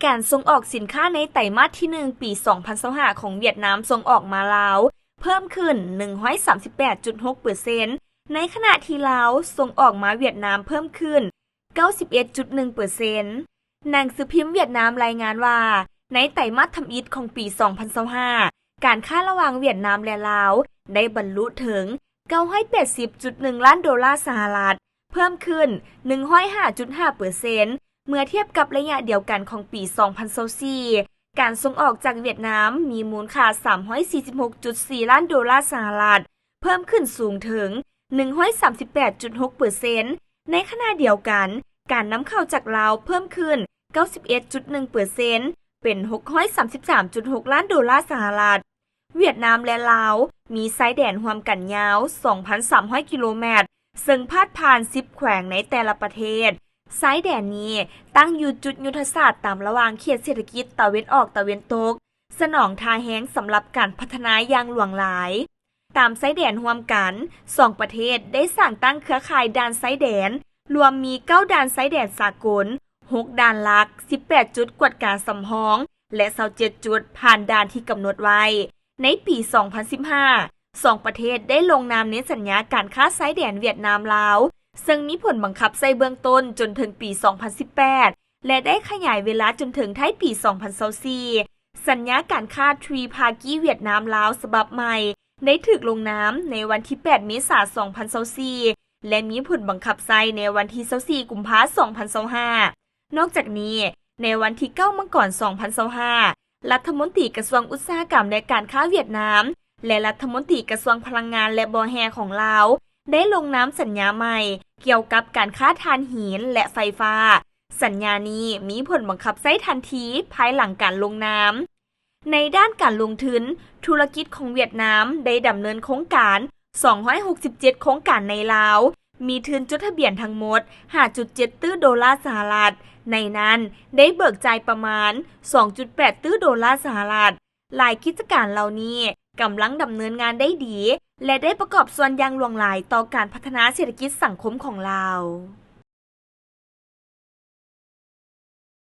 ການສົ່ງອອກສິນຄ້າໃນໄຕມາດທີໜຶ່ງ ປີສອງພັນຊາວຫ້າ ຂອງຫວຽດນາມສົ່ງອອກມາລາວເພີ່ມຂຶ້ນໜຶ່ງຮ້ອຍສາມສິບແປດຈຸດຫົກເປີເຊັນ, ໃນຂະນະທີ່ລາວສົ່ງອອກມາຫວຽດນາມເພີ່ມຂຶ້ນເກົ້າສິບເອັດຈຸດໜຶ່ງເປີເຊັນ. ໜັງສືພິມຫວຽດນາມລາຍງານວ່າ ໃນໄຕມາດທຳອິດຂອງປີສອງພັນຊາວຫ້າ ການຄ້າລະຫວ່າງຫວຽດນາມ ແລະ ລາວ ໄດ້ບັນລຸເຖິງເກົ້າຮ້ອຍແປດສິບຈຸດໜຶ່ງລ້ານໂດລາສະຫະລັດ, ເພີ່ມຂຶ້ນໜຶ່ງຮ້ອຍຫ້າຈຸດຫ້າເປີເຊັນ ເມື່ອທຽບກັບໄລຍະດຽວກັນຂອງປີສອງພັນຊາວສີ່. ການສົ່ງອອກຈາກຫວຽດນາມມີມູນຄ່າສາມຮ້ອຍສີ່ສິບຫົກຈຸດສີ່ລ້ານໂດລາສະຫະລັດ, ເພີ່ມຂຶ້ນສູງເຖິງໜຶ່ງຮ້ອຍສາມສິບແປດຈຸດຫົກເປີເຊັນ. ໃນຂະນະດຽວກັນ, ການນຳເຂົ້າຈາກລາວເພີ່ມຂຶ້ນເກົ້າສິບເອັດຈຸດໜຶ່ງເປີເຊັນ ເປັນຫົກຮ້ອຍສາມສິບສາມຈຸດຫົກລ້ານໂດລາສະຫະລັດ. ຫວຽດນາມ ແລະ ລາວ ມີຊາຍແດນຮ່ວມກັນຍາວສອງພັນສາມຮ້ອຍກິໂລແມັດ, ເຊິ່ງພາດຜ່ານສິບແຂວງໃນແຕ່ລະປະເທດ. ຊາຍແດນນີ້ຕັ້ງຢູ່ຈຸດຍຸດທະສາດຕາມລະຫວ່າງເຂດເສດຖະກິດຕາເວັນອອກຕາເວັນຕົກ, ສະໜອງທ່າແຮງສຳລັບການພັດທະນາຢ່າງຫຼວງຫຼາຍ. ຕາມຊາຍແດນຮ່ວມກັນ, ສອງປະເທດໄດ້ສ້າງຕັ້ງເຄືອຂ່າຍດ່ານຊາຍແດນ, ລວມມີເກົ້າດ່ານຊາຍແດນສາກົນ, ຫົກດ່ານຫຼັກ, ສິບແປດຈຸດກວດກາສຳຮອງ ແລະ ຊາວເຈັດຈຸດຜ່ານດ່ານທີ່ກຳນົດໄວ້. ໃນປີສອງພັນສິບຫ້າ ສອງປະເທດໄດ້ລົງນາມໃນສັນຍາການຄ້າຊາຍແດນຫວຽດນາມ-ລາວ, ເຊິ່ງມີຜົນບັງຄັບໃຊ້ເບື້ອງຕົ້ນຈົນເຖິງປີສອງພັນສິບແປດ ແລະ ໄດ້ຂະຫຍາຍເວລາຈົນເຖິງທ້າຍປີສອງພັນຊາວສີ່. ສັນຍາການຄ້າທຣີພາກີຫວຽດນາມ-ລາວສະບັບໃໝ່ ໄດ້ຖືກລົງນາມໃນວັນທີແປດ ເມສາ ສອງພັນຊາວສີ່ ແລະ ມີຜົນບັງຄັບໃຊ້ໃນວັນທີຊາວສີ່ ກຸມພາ ສອງພັນຊາວຫ້າ. ນອກຈາກນີ້, ໃນວັນທີເກົ້າ ມັງກອນ ສອງພັນຊາວຫ້າ ລັດຖະມົນຕີກະຊວງອຸດສາຫະກຳ ແລະ ການຄ້າຫວຽດນາມ ແລະ ລັດຖະມົນຕີກະຊວງພະລັງງານ ແລະ ບໍ່ແຮ່ຂອງລາວ ໄດ້ລົງນາມສັນຍາໃໝ່ກ່ຽວກັບການຄ້າຖ່ານຫີນ ແລະ ໄຟຟ້າ. ສັນຍານີ້ມີຜົນບັງຄັບໃຊ້ທັນທີພາຍຫຼັງການລົງນາມ. ໃນດ້ານການລົງທຶນ, ທຸລະກິດຂອງຫວຽດນາມໄດ້ດຳເນີນໂຄງການສອງຮ້ອຍຫົກສິບເຈັດໂຄງການໃນລາວ, ມີທຶນຈົດທະບຽນທັງໝົດຫ້າຈຸດເຈັດຕື້ໂດລາສະຫະລັດ, ໃນນັ້ນໄດ້ເບີກຈ່າຍປະມານສອງຈຸດແປດຕື້ໂດລາສະຫະລັດ. ຫຼາຍກິດຈະການເຫຼົ່ານີ້ກຳລັງດຳເນີນງານໄດ້ດີ ແລະ ໄດ້ປະກອບສ່ວນຢ່າງຫຼວງຫຼາຍຕໍ່ການພັດທະນາເສດຖະກິດສັງຄົມຂອງລາວ.